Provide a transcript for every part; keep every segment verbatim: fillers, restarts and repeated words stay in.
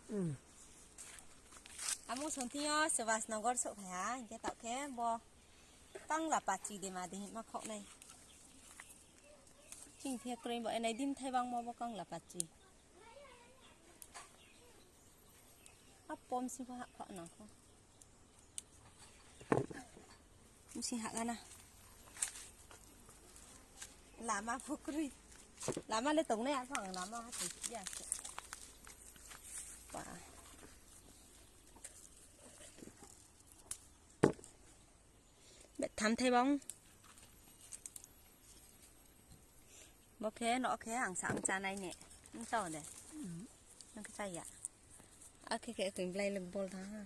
Hmm. Amo songthing yo Subhas Nagar souhphai ha, hing khe taoh khe bo kangla pachi de ma de hima khaoh nai. Ching the kroi bo, enai dim thai bangmo bo kangla pachi. Apo msing pho hahkhaoh nang kho. Msing hahga na. Lama pho kroi. Lama le tongnai, aphang lama ha tong ya se. Ba. Betham thai bang. Bo khe, no khe, ang sa ang chánai ne. Nung chá de. Nung khe chá ya. Akhe khe koi blai le bol tha ha.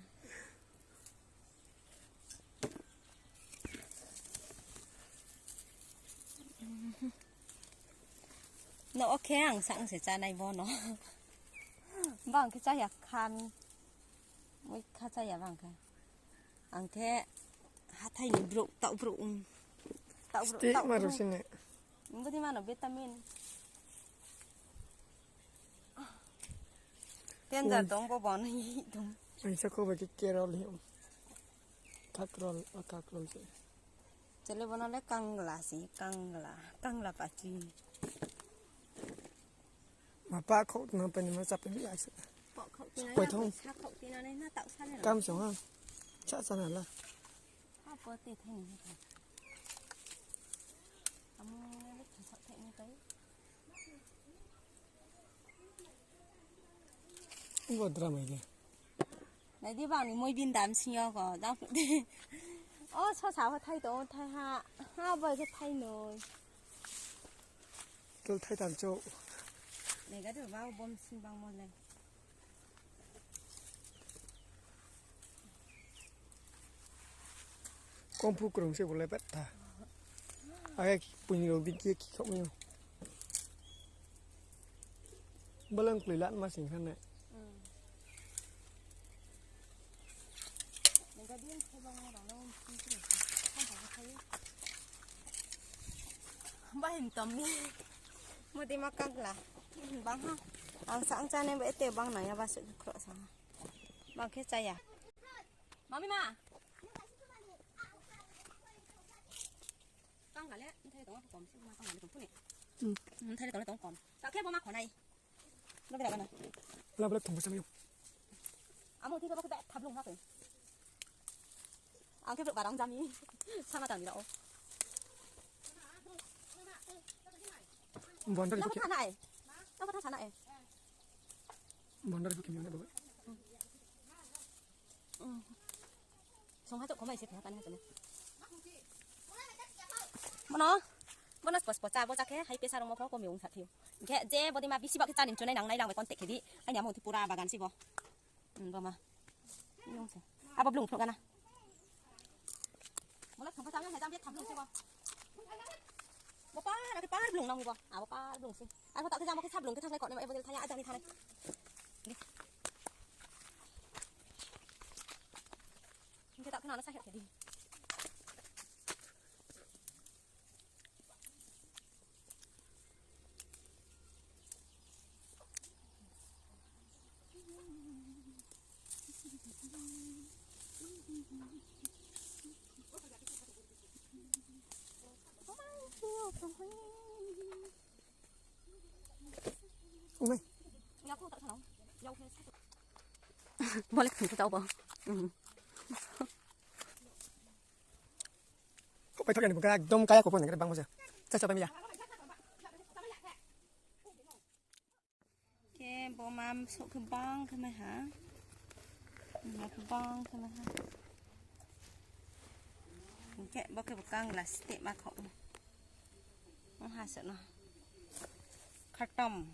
No khe ang sa ang se chánai bo no. Bang khe chá ya khan. Moi kha chá ya bang khe. Ang khe hathái ni brouh, taoh brouh, um. Taoh brouh, steak taoh ma brouh. Rusi ne. Bodi mano vitamin. Tender tong bo bon hi dong. Ang sa kho ba khe carol hi. Kakrol, a kakrol se. Chele bono le kangla se, kangla, kangla pachi. Ma pa khouh tna pa ni ma chá pai ya se. Pa khouh tina, poi thong. Sa khouh tina nai na taoh sa le. Kam song ha. Sa sa na la. Ha po te thai ni ha. Amo le thai sa thai ni tai. Bo dra mai de. Nai di bang ni moi bin dam sing yo ko, dam de. O, so sa pho thai tong, thai ha. Ha, bo khe thai noi. Tul thai tam chou. Nai ga de ba, bom sing bang mo le. Kongphu krung se bo le bet tha. Age ki puni rao di ki ki khau yo. Balang kloi lan ma sing khan nai. Bahim tom ni. Modi ma kangla. Bang ha. Ang sa ang chá nai ba ete bang nai ya ba se khro sa. Bang khe chá ya. Mami ma. Kangla le, nthai tong kom, si ma kangla le tong puni. Hmm. Nthai le tong le tong kom. Ta khe bo ma khonai. Lo bela bana. Lo bela tong bo sa mi. Amo thi ko ba khe ba thablung ha ko. Ang khe brouh barang jami. Sama tang ni rao. Bondar ko khe. Nama tha nai. Nama tha sa nai. Bondar ko khe mi na bo. Song ha chouh khomai se pha tani ha chouh. Bono, bono spo spo chá, bo chá khe hai pesa rungmo pho komi ong sa thio. Hing khe je bodi ma bisi ba khe chá ni mchunai nang nai lang bai contact khe di. Aini amo thi pura bagan si bo. Hmm, bo ma. Yong se. Abo blung phnuh gana. Bo le thang pha chá yang hai jam je tham blung si bo. Bo par, akhe par blung nang bo. Abo par blung si. Ar pho ta khe jam khe sa blung khe thanglai kok ni ma, ebo je thaya, ajang ni thanglai. Di. Hing khe ta khe nang sa khe di. Umai. Boleh, kita apa? Kok pai thok ya ni buka, ekdom kaya kok pon, bang mo se. Sa sa pai mi ya. Khe bo ma souh khe bang khe mai ha. Ma khe bang khe mai ha. Hing khe bo khe bo kangla steh ma khau. Ong ha se no. Khatom.